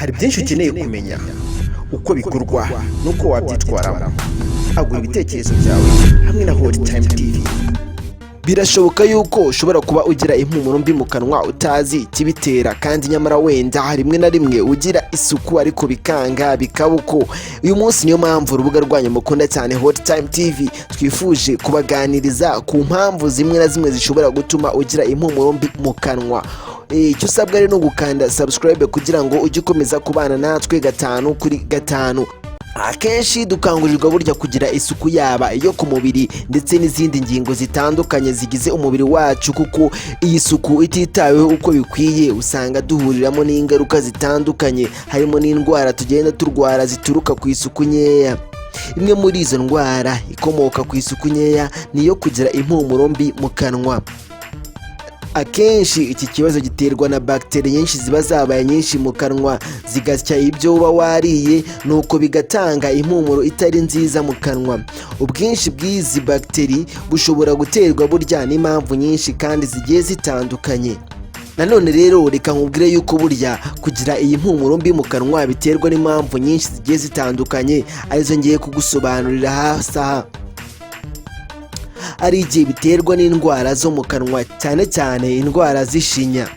Hari byinshi ukeneye kumenya, uko bikorwa n'uko wabyitwaramo. Agura ibitekerezo byawe hamwe na Hot Time TV. Birashoboka yuko ushobora kuba ugira impumuro mbi mu kanwa utazi ikibitera, kandi nyamara wenda rimwe na rimwe ugira isuku ariko bikanga, bikaba uko. Uyu munsi niyo mpamvu urubuga rwanyu mukunda cyane, Hot Time TV, twifuje kubaganiriza ku mpamvu zimwe na zimwe zishobora gutuma ugira impumuro mbi mu kanwa. Icyo usabwa rero ni ugukanda subscribe kugira ngo ujye ukomeza kubana natwe gatanu kuri gatanu. Akenshi dukangurirwa burya kugira isuku, yaba iyo ku mubiri ndetse n'izindi ngingo zitandukanye zigize umubiri wacu, kuko iyi suku ititaweho uko bikwiye usanga duhuriramo n'ingaruka zitandukanye, harimo n'indwara tugenda turwara zituruka ku isuku nkeya. Imwe muri izo ndwara ikomoka ku isuku nkeya ni iyo kugira impumuro mbi mu kanwa. Akenshi iki kibazo giterwa na bagiteri nyinshi ziba zabaye nyinshi mu kanwa, zigasya ibyo uba wariye, nuko bigatanga impumuro itari nziza mu kanwa. Ubwinshi bw'izi bagiteri bushobora guterwa burya n'impamvu nyinshi kandi zigiye zitandukanye. Nanone rero reka nkubwire yuko burya kugira iyi mpumuro mbi mu kanwa biterwa n'impamvu nyinshi zigiye zitandukanye, arizo ngiye kugusobanurira hasi aha. Hari igihe biterwa n'indwara zo mu kanwa, cyane cyane indwara z'ishinya.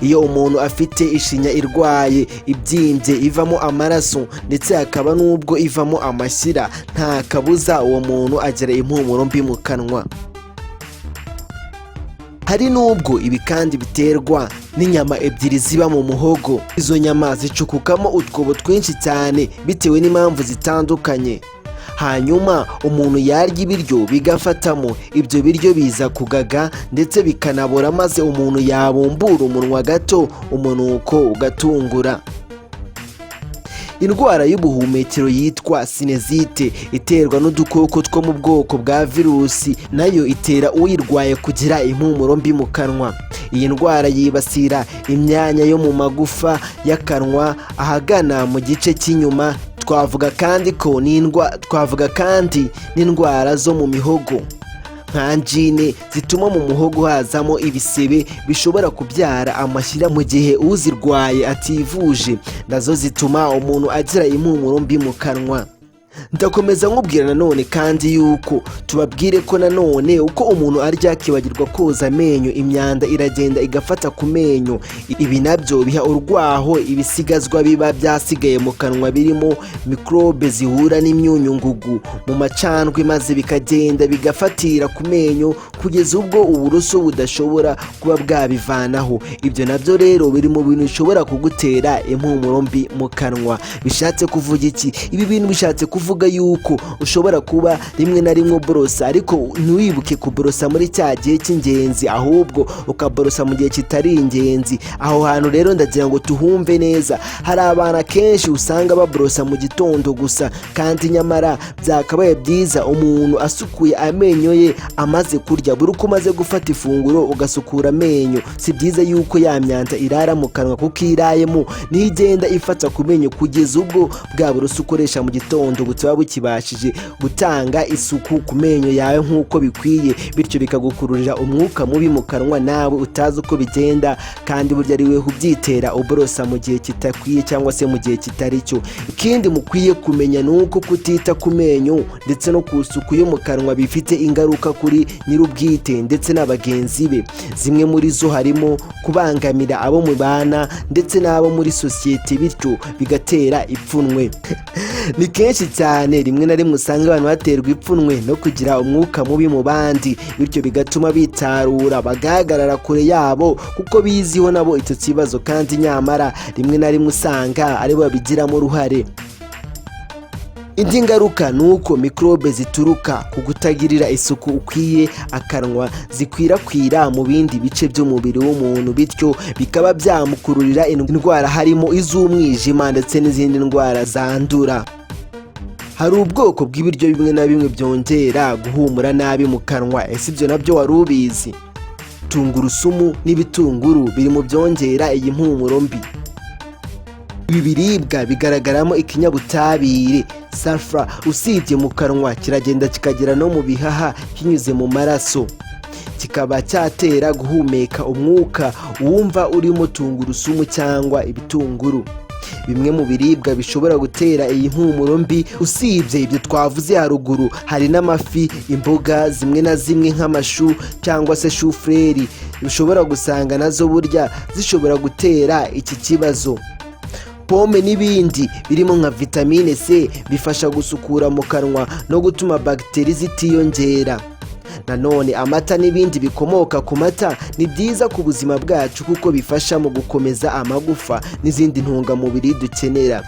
Iyo umuntu afite ishinya irwaye, ibyimbye, ivamo amaraso, ndetse hakaba n'ubwo ivamo amashyira, nta kabuza uwo muntu agira impumuro mbi mu kanwa. Hari n'ubwo ibi kandi biterwa n'inyama ebyiri ziba mu muhogo. Izo nyama zicukukamo utwobo twinshi cyane bitewe n'impamvu zitandukanye, hanyuma umuntu yarya ibiryo bigafatamo. Ibyo biryo biza kugaga ndetse bikanabora, maze umuntu yabumbura umunwa gato umunuko ugatungura. Indwara y'ubuhumekero yitwa sinusite, iterwa n'udukoko two mu bwoko bwa virusi, nayo itera uyirwaye kugira impumuro mbi mu kanwa. Iyi ndwara yibasira imyanya yo mu magufa y'akanwa ahagana mu gice cy'inyuma. Twavuga kandi n'indwara zo mu mihogo nka angine, zituma mu muhogo hazamo ibisebe bishobora kubyara amashyira mu gihe uzirwaye ativuje. Nazo zituma umuntu agira impumuro mbi mu kanwa. Ndakomeza nkubwira nanone kandi yuko tubabwire ko nanone uko umuntu arya akibagirwa koza amenyo, imyanda iragenda igafata ku menyo. Ibi nabyo biha urwaho ibisigazwa biba byasigaye mu kanwa birimo mikorobe zihura n'imyunyungugu mu macandwe, maze bikagenda bigafatira ku menyo kugeza ubwo uburoso budashobora kuba bwabivanaho. Ibyo nabyo rero biri mu bintu bishobora kugutera impumuro mbi mu kanwa. Bishatse kuvuga iki? Ibi bintu bishatse kuvuga yuko ushobora kuba rimwe na rimwe uborosa ariko ntiwibuke kuborosa muri cya gihe cy'ingenzi, ahubwo ukaborosa mu gihe kitari ingenzi. Aho hantu rero ndagira ngo tuhumve neza. Hari abantu akenshi usanga baborosa mu gitondo gusa, kandi nyamara byakabaye byiza umuntu asukuye amenyo ye amaze kurya. Buri uko umaze gufata ifunguro ugasukura amenyo. Si byiza yuko ya myanda irara mu kanwa, kuko iyo irayemo niyo igenda ifata ku menyo kugeza ubwo bwa buroso ukoresha mu gitondo butaba bukibashije gutanga isuku ku menyo yawe nk'uko bikwiye, bityo bikagukururira umwuka mubi mu kanwa nawe utazi uko bigenda, kandi burya ari we ubyitera uborosa mu gihe kitakwiye cyangwa se mu gihe kitari cyo. Ikindi mukwiye kumenya ni uko kutita ku menyo ndetse no ku isuku yo mu kanwa bifite ingaruka kuri nyir'ubwite ndetse na bagenzi be. Zimwe muri zo harimo kubangamira abo mubana ndetse n'abo muri sosiyete, bityo bigatera ipfunwe. Ni kenshi cyane rimwe na rimwe usanga abantu baterwa ipfunwe no kugira umwuka mubi mu bandi, bityo bigatuma bitarura, bagahagarara kure yabo kuko biziho nabo icyo kibazo, kandi nyamara rimwe na rimwe usanga aribo babigiramo uruhare. Indi ngaruka ni uko mikorobe zituruka ku kutagirira isuku ukwiye akanwa zikwirakwira mu bindi bice by'umubiri w'umuntu, bityo bikaba byamukururira indwara, harimo iz'umwijima ndetse n'izindi ndwara zandura. Hari ubwoko bw'ibiryo bimwe na bimwe byongera guhumura nabi mu kanwa. Ese ibyo nabyo wari ubizi? Tungurusumu n'ibitunguru biri mu byongera iyi mpumuro mbi. Ibi biribwa bigaragaramo ikinyabutabire sulfur. Usibye mu kanwa, kiragenda kikagera no mu bihaha kinyuze mu maraso, kikaba cyatera guhumeka umwuka wumva urimo tungurusumu cyangwa ibitunguru. Bimwe mu biribwa bishobora gutera iyi mpumuro mbi, usibye ibyo twavuze haruguru, hari n'amafi, imboga zimwe na zimwe nk'amashu cyangwa se shufureri, ushobora gusanga nazo burya zishobora gutera iki kibazo. Pome n'ibindi birimo nka vitamine C bifasha gusukura mu kanwa no gutuma bagiteri zitiyongera. Nanone amata n'ibindi bikomoka ku mata ni byiza ku buzima bwacu, kuko bifasha mu gukomeza amagufa n'izindi ntungamubiri dukenera.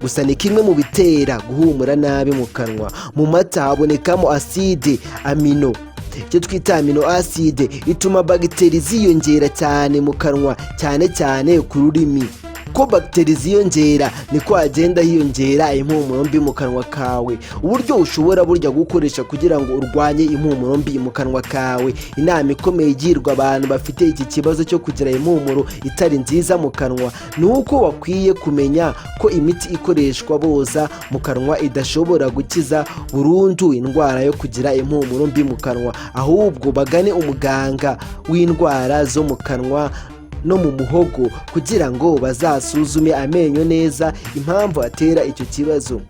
Gusa ni kimwe mu bitera guhumura nabi mu kanwa. Mu mata habonekamo acide amino, icyo twita amino acid, ituma bagiteri ziyongera cyane mu kanwa, cyane cyane ku rurimi. Ko bagiteri ziyongera, niko hagenda hiyongera impumuro mbi mu kanwa kawe. Uburyo ushobora burya gukoresha kugira ngo urwanye impumuro mbi mu kanwa kawe: inama ikomeye igirwa abantu bafite iki kibazo cyo kugira impumuro itari nziza mu kanwa ni uko bakwiye kumenya ko imiti ikoreshwa boza mu kanwa idashobora gukiza burundu indwara yo kugira impumuro mbi mu kanwa, ahubwo bagane umuganga w'indwara zo mu kanwa no mu muhogo kugira ngo bazasuzume amenyo neza impamvu atera icyo kibazo.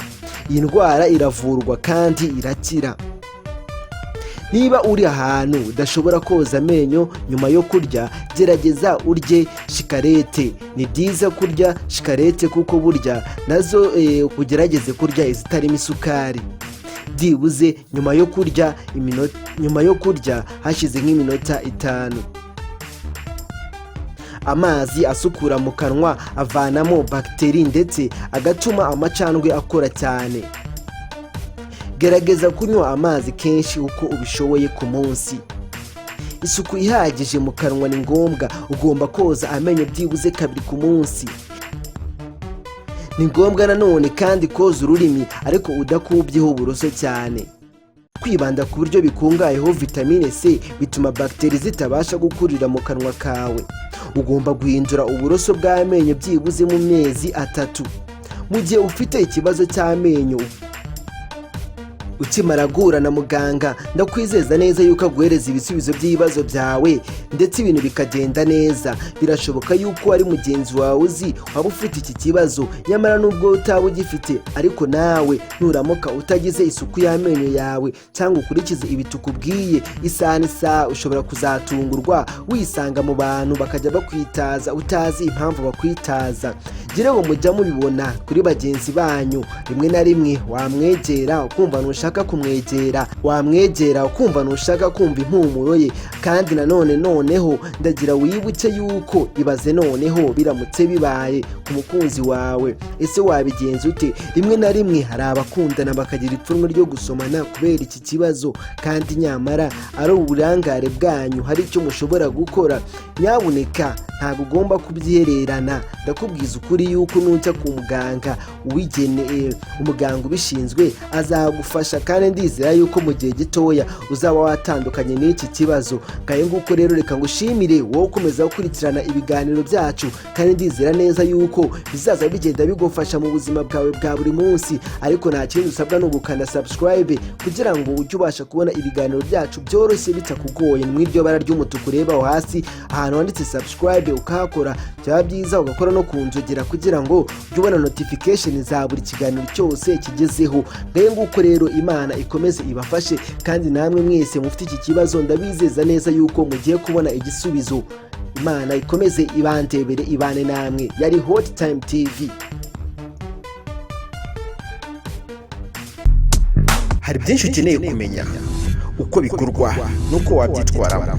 Iyi ndwara iravurwa kandi irakira. Niba uri ahantu udashobora koza amenyo nyuma yo kurya, gerageza urye shikarete. Ni byiza kurya shikarete kuko burya nazo ugerageze kurya izitarimo isukari, byibuze nyuma yo kurya hashize nk'iminota 5. Amazi asukura mu kanwa, avanamo bagiteri ndetse agatuma amacandwe akora cyane. Gerageza kunywa amazi kenshi uko ubishoboye ku munsi. Isuku ihagije mu kanwa ni ngombwa. Ugomba koza amenyo byibuze kabiri ku munsi. Ni ngombwa nanone kandi koza ururimi, ariko udakubyeho uburoso cyane. Kwibanda ku biryo bikungahayeho vitamine C bituma bagiteri zitabasha gukurira mu kanwa kawe. Ugomba guhindura uburoso bw'amenyo byibuze mu mezi 3. Mu gihe ufite ikibazo cy'amenyo, ukimara guhura na muganga, ndakwizeza neza yuko aguhereza ibisubizo by'ibibazo byawe ndetse ibintu bikagenda neza. Birashoboka yuko ari mugenzi wawe uzi waba ufite iki kibazo, nyamara nubwo utaba ugifite, ariko nawe nuramuka utagize isuku y'amenyo yawe cyangwa ukurikize ibi tukubwiye, isaha n'isaha ushobora kuzatungurwa wisanga mu bantu bakajya bakwitaza utazi impamvu bakwitaza. Ngira ngo mujya mubibona kuri bagenzi banyu, rimwe na rimwe wamwegera ukumva ntushaka kumwegera, wamwegera ukumva ntushaka kumva impumuro ye. Kandi nanone noneho ndagira wibuke yuko, ibaze noneho biramutse bibaye ku mukunzi wawe, ese wabigenza ute? Rimwe na rimwe hari abakundana bakagira ipfunwe ryo gusomana kubera iki kibazo, kandi nyamara ari uburangare bwanyu, hari icyo mushobora gukora. Nyabuneka, ntabwo ugomba kubyihererana. Ndakubwiza ukuri yuko nujya ku muganga ubigeneye, umuganga ubishinzwe azagufasha, kandi ndizera yuko mu gihe gitoya uzaba watandukanye n'iki kibazo. Ngayo nguko rero, reka ngushimire wowe ukomeza gukurikirana ibiganiro byacu, kandi ndizera neza yuko bizaza bigenda bigufasha mu buzima bwawe bwa buri munsi. Ariko nta kindi usabwa, ni ugukanda subscribe kugira ngo ujye ubasha kubona ibiganiro byacu byoroshye bitakugoye. Mu iryo bara ry'umutuku ureba aho hasi ahantu handitse subscribe, ukahakora, byaba byiza ugakora no ku nzogera kugira ngo ujye ubona notification za buri kiganiro cyose kigezeho. Ngayo nguko rero, Imana ikomeze ibafashe, kandi namwe mwese mufite iki kibazo, ndabizeza neza yuko mugiye kubona igisubizo. Imana ikomeze ibandebere, ibane namwe. Yari Hot Time TV. Hari byinshi ukeneye kumenya uko bikorwa n'uko wabyitwaramo.